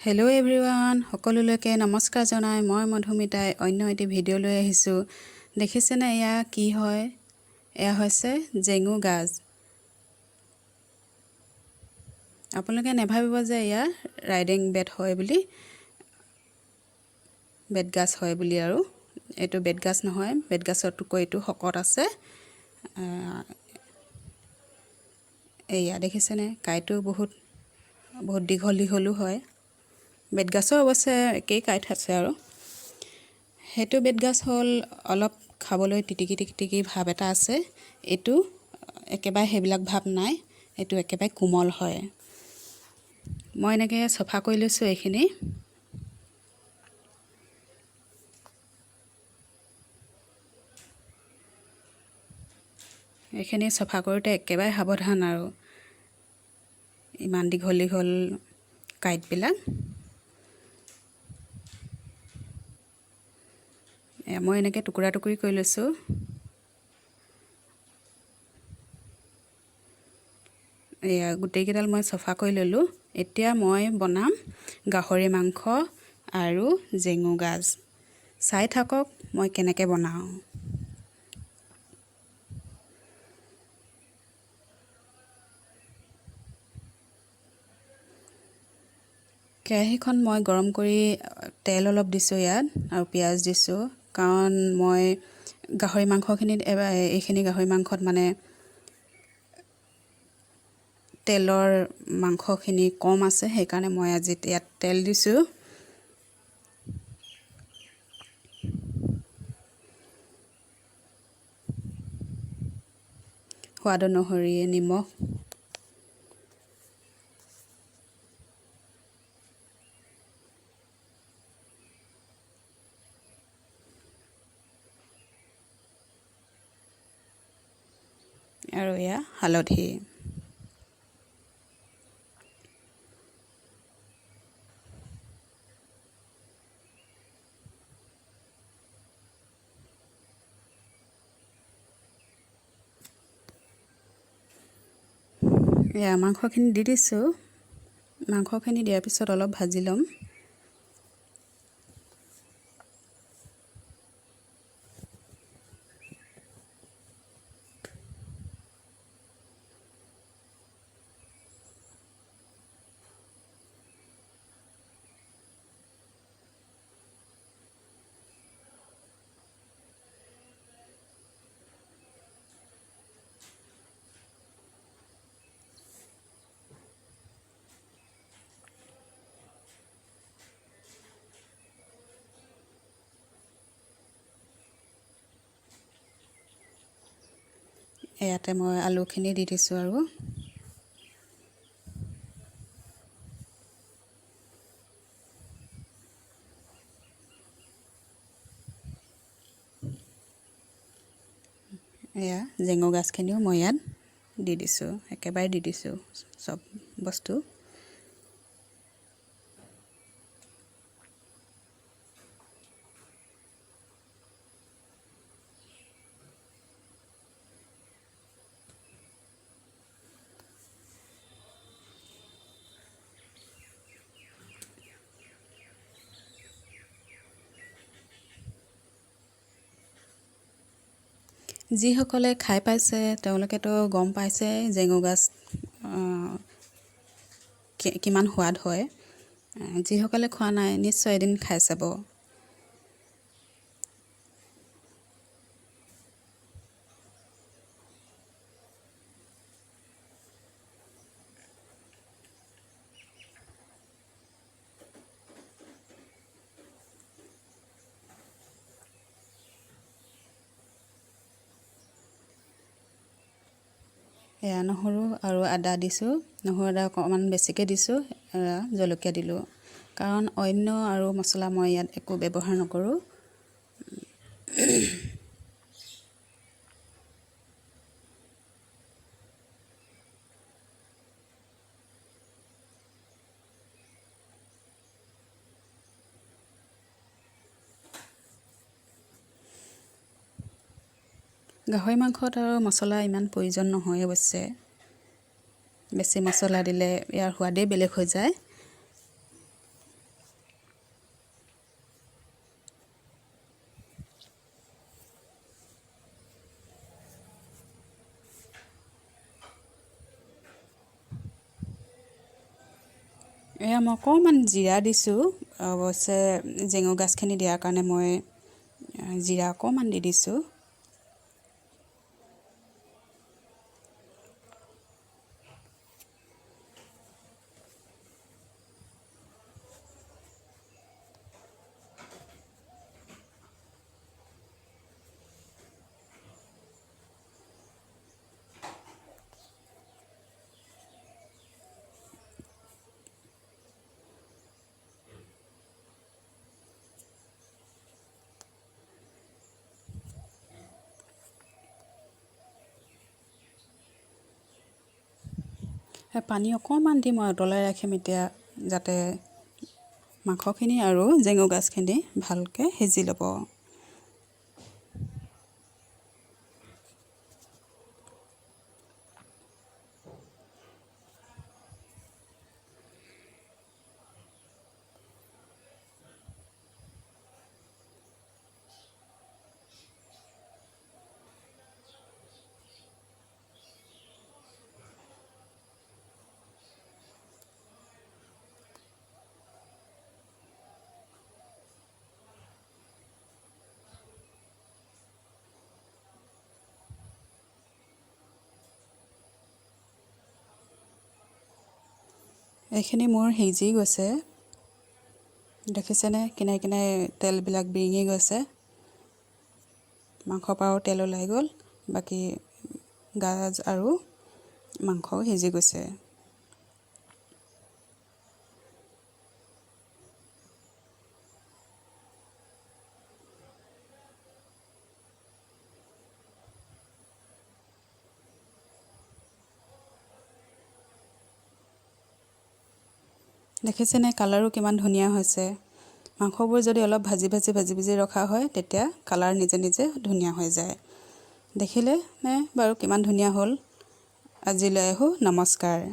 Hello' everyone, সকলোলৈকে নমস্কাৰ জনাই মই মধুমিতাই অন্য এটি ভিডিঅ' লৈ আহিছোঁ। দেখিছেনে এয়া কি হয়? এয়া হৈছে জেঙু গাজ। আপোনালোকে নাভাবিব যে এয়া ৰাইডিং বেড হয় বুলি, বেতগাজ হয় বুলি। আৰু এইটো বেতগাজ নহয়, বেতগাজতকৈ এইটো শকত আছে। এয়া দেখিছেনে কাঁইটো বহুত বহুত দীঘল দীঘলো হয়। বেতগাজৰ অৱশ্যে একেই কাঁইট আছে। আৰু সেইটো বেতগাজ হ'ল অলপ খাবলৈ তিটিকি তিটিকি ভাৱ এটা আছে, এইটো একেবাৰে সেইবিলাক ভাৱ নাই, এইটো একেবাৰে কোমল হয়। মই এনেকৈ চফা কৰি লৈছোঁ এইখিনি। এইখিনি চফা কৰোঁতে একেবাৰে সাৱধান আৰু, ইমান দীঘল দীঘল কাঁইটবিলাক। মই এনেকৈ টুকুৰা টুকুৰি কৰি লৈছোঁ। এয়া গোটেইকেইডাল মই চফা কৰি ল'লোঁ। এতিয়া মই বনাম গাহৰি মাংস আৰু জেঙু গাজ। চাই থাকক মই কেনেকৈ বনাওঁ। কেৰাহীখন মই গৰম কৰি তেল অলপ দিছোঁ ইয়াত আৰু পিঁয়াজ দিছোঁ, কাৰণ মই গাহৰি মাংসখিনিত এইখিনি গাহৰি মাংসত মানে তেলৰ মাংসখিনি কম আছে, সেইকাৰণে মই আজি ইয়াত তেল দিছোঁ। সোৱাদ অনুসৰি নিমখ, আৰু এয়া হালধি। এয়া মাংসখিনি দি দিছোঁ। মাংসখিনি দিয়াৰ পিছত অলপ ভাজি ল'ম। ইয়াতে মই আলুখিনি দি দিছোঁ আৰু এয়া জেঙু গাজখিনিও মই ইয়াত দি দিছোঁ, একেবাৰে দি দিছোঁ চব বস্তু। যিসকলে খাই পাইছে তেওঁলোকেতো গম পাইছে জেঙু গাজ কিমান সোৱাদ হয়। যিসকলে খোৱা নাই নিশ্চয় এদিন খাই চাব। এয়া নহৰু আৰু আদা দিছোঁ, নহৰু আদা অকণমান বেছিকৈ দিছোঁ, জলকীয়া দিলোঁ, কাৰণ অন্য আৰু মছলা মই ইয়াত একো ব্যৱহাৰ নকৰোঁ। গাহৰি মাংসত আৰু মছলা ইমান প্ৰয়োজন নহয় অৱশ্যে, বেছি মছলা দিলে ইয়াৰ সোৱাদেই বেলেগ হৈ যায়। এয়া মই অকণমান জিৰা দিছোঁ। অৱশ্যে জেঙু গাছখিনি দিয়াৰ কাৰণে মই জিৰা অকণমান দি দিছোঁ। পানী অকণমান দি মই উতলাই ৰাখিম এতিয়া, যাতে মাংসখিনি আৰু জেঙু গাছখিনি ভালকৈ সিজি ল'ব। এইখিনি মোৰ সিজি গৈছে, দেখিছেনে? কিনাৰে কিনাৰে তেলবিলাক বিৰিঙি গৈছে, মাংসৰ পৰাও তেল ওলাই গ'ল, বাকী গাজ আৰু মাংসও সিজি গৈছে। দেখিছেনে কালাৰো কিমান ধুনীয়া হৈছে। মাংসবোৰ যদি অলপ ভাজি ভাজি ভাজি ভাজি ৰখা হয় তেতিয়া কালাৰ নিজে নিজে ধুনীয়া হৈ যায়। দেখিলে নে বাৰু কিমান ধুনীয়া হ'ল। আজিলৈ আহোঁ, নমস্কাৰ।